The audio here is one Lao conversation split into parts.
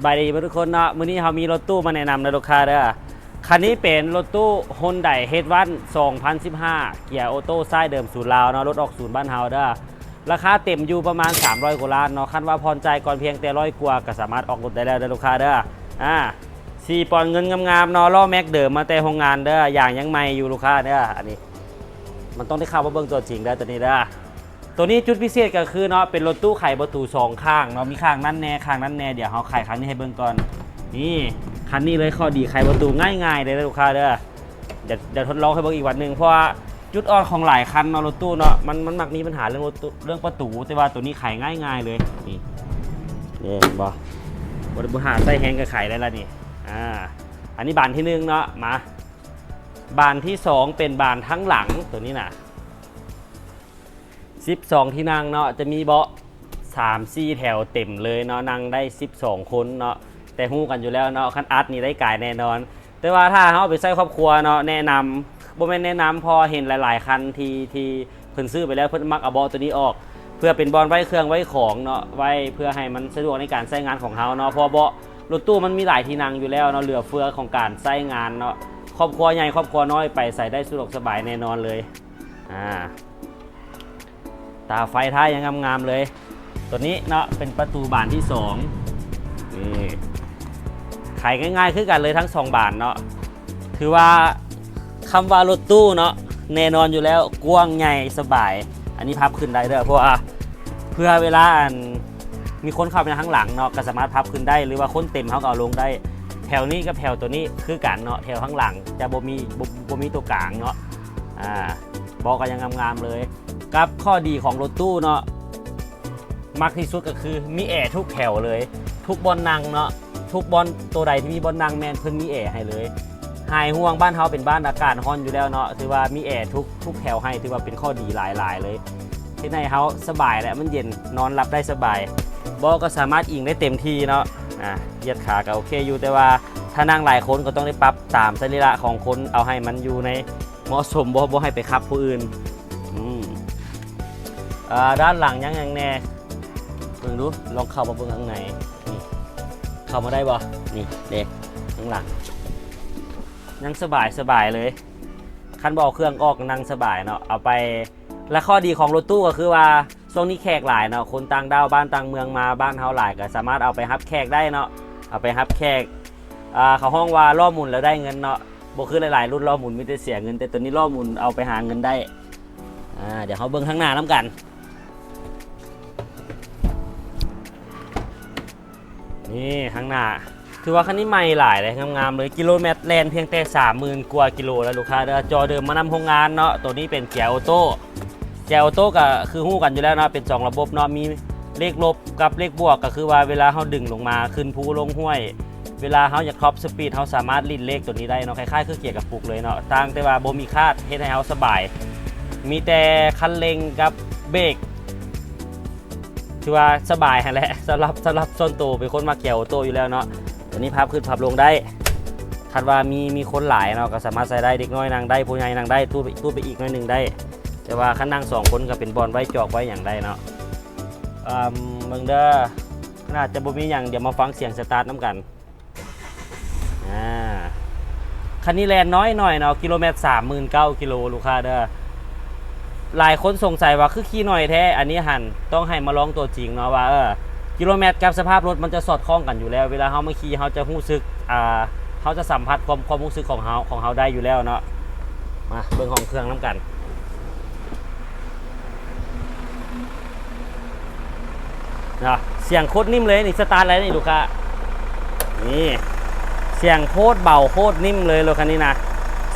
ສະບາຍດີເບິດທຸກຄົນເນາະ, ມື້ນີ້ເຮົາມີລົດຕູ້ມາແນະນຳເດີລູກຄ້າເດີ. ຄັນນີ້ເປັນລົດຕູ້ Hyundai H one ສອງພັນສິບຫ້າ ເກຍໂອໂຕ້ ສາຍເດີມສູນລາວເນາະ, ລົດອອກສູນບ້ານເຮົາເດີ. ລາຄາເຕັມຢູ່ປະມານສາມຮ້ອຍກວ່າລ້ານເນາະ, ຄັນວ່າຜ່ອນຈ່າຍກ່ອນພຽງແຕ່ຮ້ອຍກວ່າ ກໍສາມາດອອກລົດໄດ້ແລ້ວເດີລູກຄ້າເດີ. ອ່າ ສີ່ປອນເງິນງາມໆເນາະ, ລໍ້ແມັກເດີມມາແຕ່ໂຮງງານເດີ, ຢາງຍັງໃໝ່ຢູ່ລູກຄ້າເດີ. ອັນນີ້ມັນຕ້ອງໄດ້ເຂົ້າມາເບິ່ງຕົວຈິງເດີ ຕົວນີ້ເດີ. ຕົວນີ້ຈຸດພິເສດກໍຄືເນາະ ເປັນລົດຕູ້ໄຂປະຕູສອງຂ້າງເນາະ, ມີຂ້າງນັ້ນແດ່ ຂ້າງນັ້ນແດ່. ດຽວເຮົາໄຂຂ້າງນີ້ໃຫ້ເບິ່ງກ່ອນ. ນີ້ ຄັນນີ້ເລີຍ, ຂໍ້ດີໄຂປະຕູງ່າຍໆເລີຍເດີລູກຄ້າເດີ. ດຽວ ດຽວທົດລອງໃຫ້ເບິ່ງອີກວັນໜຶ່ງ, ເພາະວ່າຈຸດອ່ອນຂອງຫຼາຍຄັນເນາະ ລົດຕູ້ເນາະ ມັນ ມັນມັກມີບັນຫາເລື່ອງລົດຕູ້ ເລື່ອງປະຕູ, ແຕ່ວ່າຕົວນີ້ໄຂງ່າຍໆເລີຍ. ນີ້ ນີ້ເຫັນບໍ່? ບໍ່ ບໍ່ຖ້າໃຊ້ແຮງກໍໄຂໄດ້ລະນີ້. ອ່າ ອັນນີ້ບານທີໜຶ່ງເນາະ. ມາ ບານທີສອງເປັນບານທາງຫຼັງ ຕົວນີ້ນະ. ສິບສອງທີ່ນັ່ງເນາະ, ຈະມີເບາະສາມສີ່ແຖວເຕັມເລີຍເນາະ, ນັ່ງໄດ້ສິບສອງຄົນເນາະ. ແຕ່ຮູ້ກັນຢູ່ແລ້ວເນາະ, ຄັນອັດນີ້ໄດ້ກາຍແນ່ນອນ. ແຕ່ວ່າຖ້າເຮົາເອົາໄປໃຊ້ຄອບຄົວເນາະ, ແນະນຳ ບໍ່ແມ່ນແນະນຳ, ເພາະເຫັນຫຼາຍໆຄັນທີ່ ທີ່ເພິ່ນຊື້ໄປແລ້ວ ເພິ່ນມັກເອົາເບາະຕົວນີ້ອອກ ເພື່ອເປັນບ່ອນໄວ້ເຄື່ອງໄວ້ຂອງເນາະ, ໄວ້ເພື່ອໃຫ້ມັນສະດວກໃນການໃຊ້ງານຂອງເຮົາເນາະ. ເພາະວ່າເບາະລົດຕູ້ມັນມີຫຼາຍທີ່ນັ່ງຢູ່ແລ້ວເນາະ, ເຫຼືອເຟືອຂອງການໃຊ້ງານເນາະ. ຄອບຄົວໃຫຍ່ຄອບຄົວນ້ອຍໄປໃສໄດ້ສະດວກສະບາຍແນ່ນອນເລີຍ. ອ່າ ຕາໄຟທ້າຍຍັງງາມໆເລີຍ. ຕົວນີ້ເນາະ ເປັນປະຕູບານທີສອງ. ນີ້ ໄຂງ່າຍໆຄືກັນເລີຍທັງສອງບານເນາະ. ຖືວ່າຄຳວ່າລົດຕູ້ເນາະ ແນ່ນອນຢູ່ແລ້ວ, ກວ້າງໃຫຍ່ສະບາຍ. ອັນນີ້ພັບຂຶ້ນໄດ້ເດີ, ເພາະວ່າເພື່ອເວລາ ອັນ ມີຄົນເຂົ້າໄປທາງຫຼັງເນາະ ກໍສາມາດພັບຂຶ້ນໄດ້, ຫຼືວ່າຄົນເຕັມເຮົາກໍເອົາລົງໄດ້. ແຖວນີ້ກັບແຖວຕົວນີ້ຄືກັນເນາະ, ແຖວທາງຫຼັງຈະບໍ່ມີ ບໍ່ ບໍ່ມີຕົວກາງເນາະ. ອ່າ ເບາະກໍຍັງງາມໆເລີຍ. ກັບຂໍ້ດີຂອງລົດຕູ້ເນາະ ມັກທີ່ສຸດກໍຄືມີແອທຸກແຖວເລີຍ, ທຸກບ່ອນນັ່ງເນາະ, ທຸກບ່ອນ ໂຕໃດທີ່ມີບ່ອນນັ່ງແມ່ນເພິ່ນມີແອໃຫ້ເລີຍ. ຫາຍຫ່ວງ, ບ້ານເຮົາເປັນບ້ານອາກາດຮ້ອນຢູ່ແລ້ວເນາະ, ຖືວ່າມີແອທຸກ ທຸກແຖວໃຫ້, ຖືວ່າເປັນຂໍ້ດີຫຼາຍໆເລີຍ, ເຮັດໃຫ້ເຮົາສະບາຍ ແລະ ມັນເຢັນ, ນອນຫຼັບໄດ້ສະບາຍ. ເບາະກໍສາມາດອີງໄດ້ເຕັມທີ່ເນາະ. ອ່າ ຢຽດຂາກໍໂອເຄຢູ່, ແຕ່ວ່າຖ້ານັ່ງຫຼາຍຄົນກໍຕ້ອງໄດ້ປັບຕາມສະລີລະຂອງຄົນ, ເອົາໃຫ້ມັນຢູ່ໃນ ເໝາະສົມບໍ່ ບໍ່ໃຫ້ໄປຂັບຜູ້ອື່ນ. ອືມ ອ່າ ດ້ານຫຼັງຍັງຫຍັງແດ່ ເບິ່ງດູ, ລອງເຂົ້າມາເບິ່ງຂ້າງໃນ. ນີ້ ເຂົ້າມາໄດ້ບໍ່? ນີ້ເດ້ ຂ້າງຫຼັງຍັງສະບາຍ ສະບາຍເລີຍ. ຄັນບໍ່ເອົາເຄື່ອງອອກ ນັ່ງສະບາຍເນາະ, ເອົາໄປ. ແລະ ຂໍ້ດີຂອງລົດຕູ້ກໍຄືວ່າ ຊ່ວງນີ້ແຂກຫຼາຍເນາະ, ຄົນຕ່າງດ້າວບ້ານຕ່າງເມືອງມາບ້ານເຮົາຫຼາຍ, ກໍສາມາດເອົາໄປຮັບແຂກໄດ້ເນາະ, ເອົາໄປຮັບແຂກ. ອ່າ ເຂົາຮ້ອງວ່າລໍ້ໝູນແລ້ວໄດ້ເງິນເນາະ, ບໍ່ຄືຫຼາຍໆລຸ້ນລໍ້ໝູນມີແຕ່ເສຍເງິນ, ແຕ່ຕົວນີ້ລໍ້ໝູນເອົາໄປຫາເງິນໄດ້. ອ່າ ດຽວເຮົາເບິ່ງທາງໜ້ານຳກັນ. ນີ້ທາງໜ້າ ຖືວ່າຄັນນີ້ໃໝ່ຫຼາຍເລີຍ, ງາມໆເລີຍ. ກິໂລແມັດແລ່ນພຽງແຕ່ສາມໝື່ນກວ່າກິໂລແລ້ວລູກຄ້າເດີ. ຈໍເດີມມານຳໂຮງງານເນາະ, ໂຕນີ້ເປັນເກຍໂອໂຕ້. ເກຍໂອໂຕ້ກໍຄືຮູ້ກັນຢູ່ແລ້ວເນາະ, ເປັນສອງລະບົບເນາະ, ມີເລກລົບກັບເລກບວກ, ກໍຄືວ່າເວລາເຮົາດຶງລົງມາຂຶ້ນພູລົງຫ້ວຍ, ເວລາເຮົາຢາກທັອບສະປີດ ເຮົາສາມາດຫຼິ້ນເລກໂຕນີ້ໄດ້ເນາະ, ຄ້າຍໆຄືເກຍກະປຸກເລີຍເນາະ, ຕ່າງແຕ່ວ່າບໍ່ມີຄາດ, ເຮັດໃຫ້ເຮົາສະບາຍ. ມີແຕ່ຄັນເລັ່ງກັບເບກ ຖືວ່າສະບາຍຫັ້ນແຫຼະ ສຳລັບ ສຳລັບສ່ວນໂຕເປັນຄົນມັກເກຍໂອໂຕ້ຢູ່ແລ້ວເນາະ. ຕົວນີ້ພັບຂຶ້ນພັບລົງໄດ້, ຄັນວ່າມີ ມີຄົນຫຼາຍເນາະ ກໍສາມາດໃສ່ໄດ້, ເດັກນ້ອຍນັ່ງໄດ້ ຜູ້ໃຫຍ່ນັ່ງໄດ້, ຕູດ ຕູດໄປອີກໜ້ອຍໜຶ່ງໄດ້. ແຕ່ວ່າຄັນນັ່ງສອງຄົນກໍເປັນບ່ອນໄວ້ຈອກໄວ້ຫຍັງໄດ້ເນາະ. ເບິ່ງເດີ, ຂະໜາດຈະບໍ່ມີຫຍັງ, ດຽວມາຟັງສຽງສະຕາດນຳກັນ. ອ່າ ຄັນນີ້ແລ່ນນ້ອຍໜ້ອຍເນາະ, ກິໂລແມັດສາມໝື່ນເກົ້າກິໂລ ລູກຄ້າເດີ. ຫຼາຍຄົນສົງໄສວ່າຄືຂີ່ໜ້ອຍແທ້, ອັນນີ້ຫັ້ນຕ້ອງໃຫ້ມາລອງຕົວຈິງເນາະວ່າ ເອີ ກິໂລແມັດກັບສະພາບລົດມັນຈະສອດຄ່ອງກັນຢູ່ແລ້ວ. ເວລາເຮົາມາຂີ່ ເຮົາຈະຮູ້ສຶກ ອ່າ ເຮົາຈະສຳຜັດຄວາມ ຄວາມຮູ້ສຶກຂອງເຮົາ ຂອງເຮົາໄດ້ຢູ່ແລ້ວເນາະ. ມາເບິ່ງຫ້ອງເຄື່ອງນຳກັນ. ເນາະ ສຽງໂຄດນິ້ມເລີຍນີ້, ສະຕາດແລ້ວນີ້ລູກຄ້າ. ນີ້ ສຽງໂຄດເບົາໂຄດນິ້ມເລີຍລົດຄັນນີ້ນະ,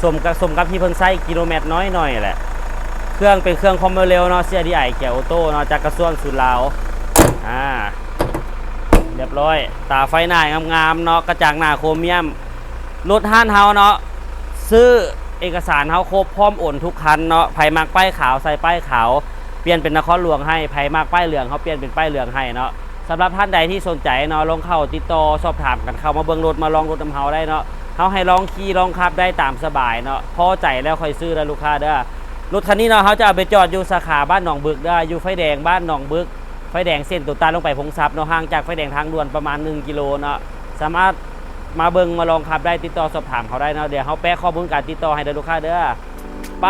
ສົມກັບ ສົມກັບທີ່ເພິ່ນໃຊ້ກິໂລແມັດນ້ອຍໜ້ອຍແຫຼະ. ເຄື່ອງເປັນເຄື່ອງຄວາມເລັວເນາະ, ຊີອາດີໄອ ເກຍໂອໂຕ້ເນາະ, ຈາກກະຊວນສູນລາວ. ອ່າ ຮຽບຮ້ອຍ, ຕາໄຟໜ້າງາມໆເນາະ, ກະຈັງໜ້າໂຄຣມມຽມ. ລົດຮ້ານເຮົາເນາະ ຊື້ເອກະສານເຮົາຄົບພ້ອມໂອນທຸກຄັນເນາະ. ໃຜມັກປ້າຍຂາວໃສ່ປ້າຍຂາວ, ປ່ຽນເປັນນະຄອນຫຼວງໃຫ້, ໃຜມັກປ້າຍເຫຼືອງ ເຮົາປ່ຽນເປັນປ້າຍເຫຼືອງໃຫ້ເນາະ. ສຳລັບທ່ານໃດທີ່ສົນໃຈເນາະ, ລອງເຂົ້າຕິດຕໍ່ສອບຖາມກັນ, ເຂົ້າມາເບິ່ງລົດ ມາລອງລົດນຳເຮົາໄດ້ເນາະ. ເຮົາໃຫ້ລອງຂີ່ລອງຂັບໄດ້ຕາມສະບາຍເນາະ, ພໍໃຈແລ້ວຄ່ອຍຊື້ເດີລູກຄ້າເດີ. ລົດຄັນນີ້ເນາະ ເຮົາຈະເອົາໄປຈອດຢູ່ສາຂາບ້ານໜອງບຶກເດີ, ຢູ່ໄຟແດງບ້ານໜອງບຶກ, ໄຟແດງເສັ້ນຕົວຕັນລົງໄປພົງຊັບເນາະ, ຫ່າງຈາກໄຟແດງທາງດ່ວນປະມານໜຶ່ງກິໂລເນາະ. ສາມາດມາເບິ່ງມາລອງຂັບໄດ້ ຕິດຕໍ່ສອບຖາມເຂົາໄດ້ເນາະ. ດຽວເຮົາແປະຂໍ້ມູນການຕິດຕໍ່ໃຫ້ເດີລູກຄ້າເດີ. ໄປ.